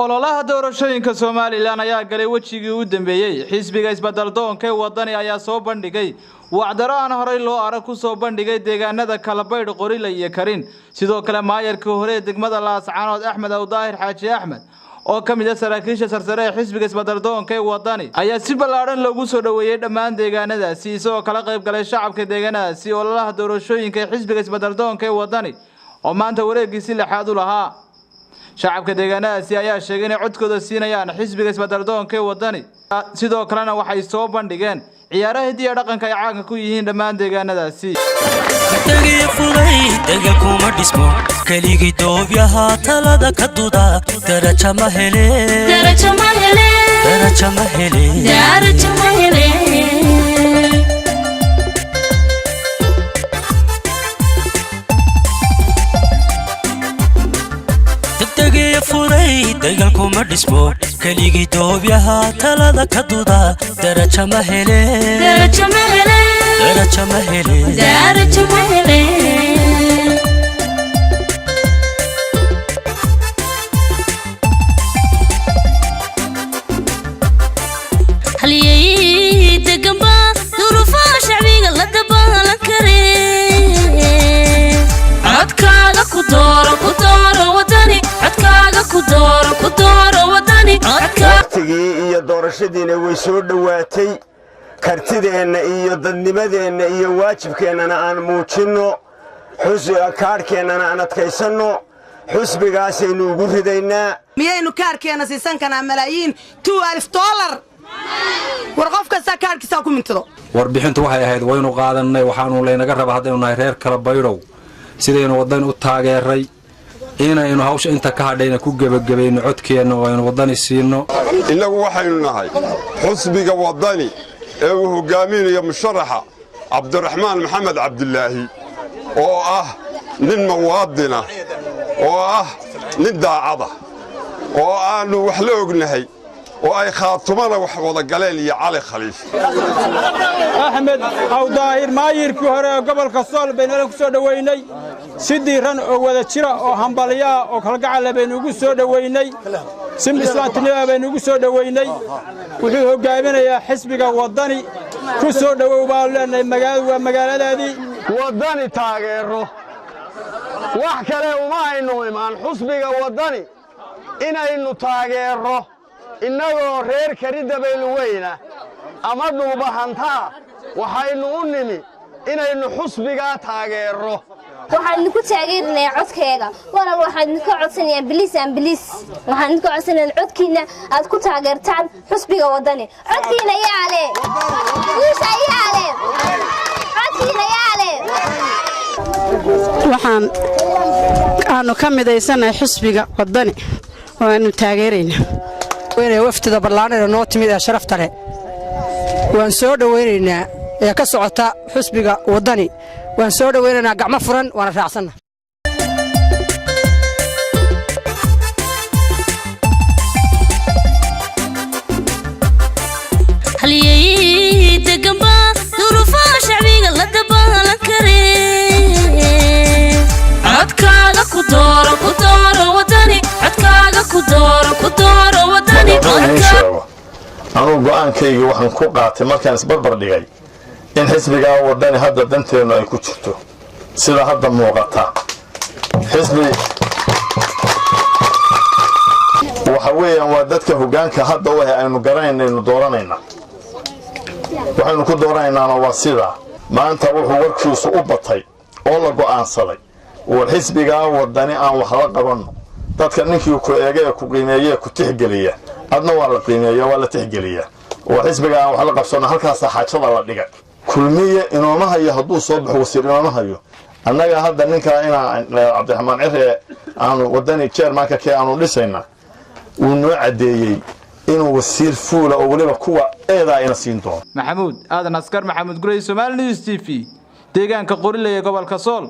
Ololaha doorashooyinka Somaliland ayaa galay wejigii u dambeeyey. Xisbiga Isbedel-doonka ee Wadani ayaa soo bandhigay wacdaro aan horey loo arag ku soo bandhigay deegaanada Kalabaydh, Qorile iyo Karin. Sidoo kale, maayarkii hore ee degmada Laascaanood, Axmed Awdaahir Xaaji Axmed, oo ka mid ah saraakiisha sarsare ee xisbiga Isbedel-doonka ee Wadani, ayaa si ballaadhan loogu soo dhoweeyey dhammaan deegaanadaasi, isagoo kala qayb galay shacabka deegaanadaasi ololaha doorashooyinka ee xisbiga Isbedel-doonka ee Wadani oo maanta wareegiisii lixaad u lahaa. Shacabka deegaanadaasi ayaa sheegay inay codkooda siinayaan xisbiga Isbedel-doonka ee Wadani. Sidoo kalena waxay soo bandhigeen ciyaaraha hidiya dhaqanka ay caanka ku yihiin dhammaan deegaanadaasi. Tagiyo fuday degal kuma dhismo, keligii doobyaha talada ka duda daraja ma hele, daraja ma hele. Degdegiyo fuday degal kuma dhismo, keligii doobyaha talada ka duda daraja ma hele, daraja ma hele. Halyey deganba duruufaha shacbiga la dabaalan kare, codkaaga ku dooro, ku dooro Wadani, codkaaga ku dooro, ku dooro Wadani. Waqtigii iyo doorashadiina way soo dhowaatay. Kartideenna iyo dadnimadeenna iyo waajibkeennana aan muujinno, kaadhkeennana aan adkaysanno, xusbigaasaynu ugu ridaynaa. Miyaynu kaarkeenna siisan kanaa malaayiin $12? War qof kastaa kaarkiisaa ku mintido. Warbixintu waxay ahayd waynu qaadannay. Waxaanu laynaga rabaa, haddaynu nahay reer Kala Baydhow, sidaynu Wadani u taageeray inaynu hawsha inta ka hadhayna ku gebagabayno codkeenna oo aynu Waddani siinno. Innagu waxaynu nahay xusbiga Waddani ee uu hoggaaminayo musharaxa Cabdiraxmaan Maxamed Cabdilaahi, oo ah nin muwaadina, oo ah nin daacada, oo aannu wax la ognahay, oo ay Khaatumana wax wada galeen iyo Cali Khaliif. Axmed Awdaahir, maayirkii hore ee gobolka Sool, baynu ku soo dhowaynay si diiran oo wada jira oo hambalyaa oo kalgacala baynu ugu soo dhowaynay, si islaamtinima baynu ugu soo dhowaynay. Wuxuu hoggaaminayaa xisbiga Waddani. Ku soo dhowow baanu leenahay, magaaladu waa magaaladaadii. Waddani taageero, wax kale uma aynu imaan xusbiga Waddani inaynu taageerro. Innagoo reer Karidabaylu weyna ama Dhulbahantaa, waxaynu u nimi inaynu xusbigaa taageerro. Waxaan idinku taageerinayaa codkeega. Walaal, waxaan idinka codsanayaa, please and please, waxaan idinka codsanayaa codkiina aad ku taageertaan xusbiga Wadani. Codkiina yaale, guusha yaale, codkiina yaale. Waxaan aanu ka midaysanahay xusbiga Wadani oo aanu taageeraynaa. Waftida ballaanada noo timid ee sharafta leh waan soo dhowaynaynaa, ee ka socota xusbiga Waddani waan soo dhowaynaynaa, gacmo furan waana raacsanna. Halyey deganba duruufaha shacbiga la dabaalan kare, codkaaga ku dooro, ku dooro Wadani, codkaaga ku dooro, ku dooro Wadani. Sheego, anugu go'aankayga waxaan ku qaatay markaan isbarbar dhigay in xisbigaa Waddani hadda danteennu ay ku jirto, sida hadda muuqata. Xisbi waxa weeyaan waa dadka hoggaanka hadda u ah aynu garanaynaynu dooranayna. Waxaynu ku dooranaynaana waa sidaa. Maanta wuxuu warkiisu u batay oo la go'aansaday, war xisbigaa Waddani aan wax la qabanno. Dadka ninkii ku eega ee ku qiimeeye ku tixgeliya, adna waa la qiimeeya, waa la tixgeliyaa. War xisbiga aan wax la qabsanno, halkaasaa xaajada la dhigay. Kulmiye inooma hayo, hadduu soo baxo wasiir inooma hayo. Annaga hadda ninkaa inaa Cabdiraxmaan Cire aanu Waddani chairmanka kee aanu dhisaynaa, wuu noo caddeeyey inuu wasiir fuula oo weliba kuwa eedaa ina siin doono. Maxamuud Aadan Askar, Maxamuud Gurey, Somaali News TV, deegaanka Qorile ee gobolka Sool.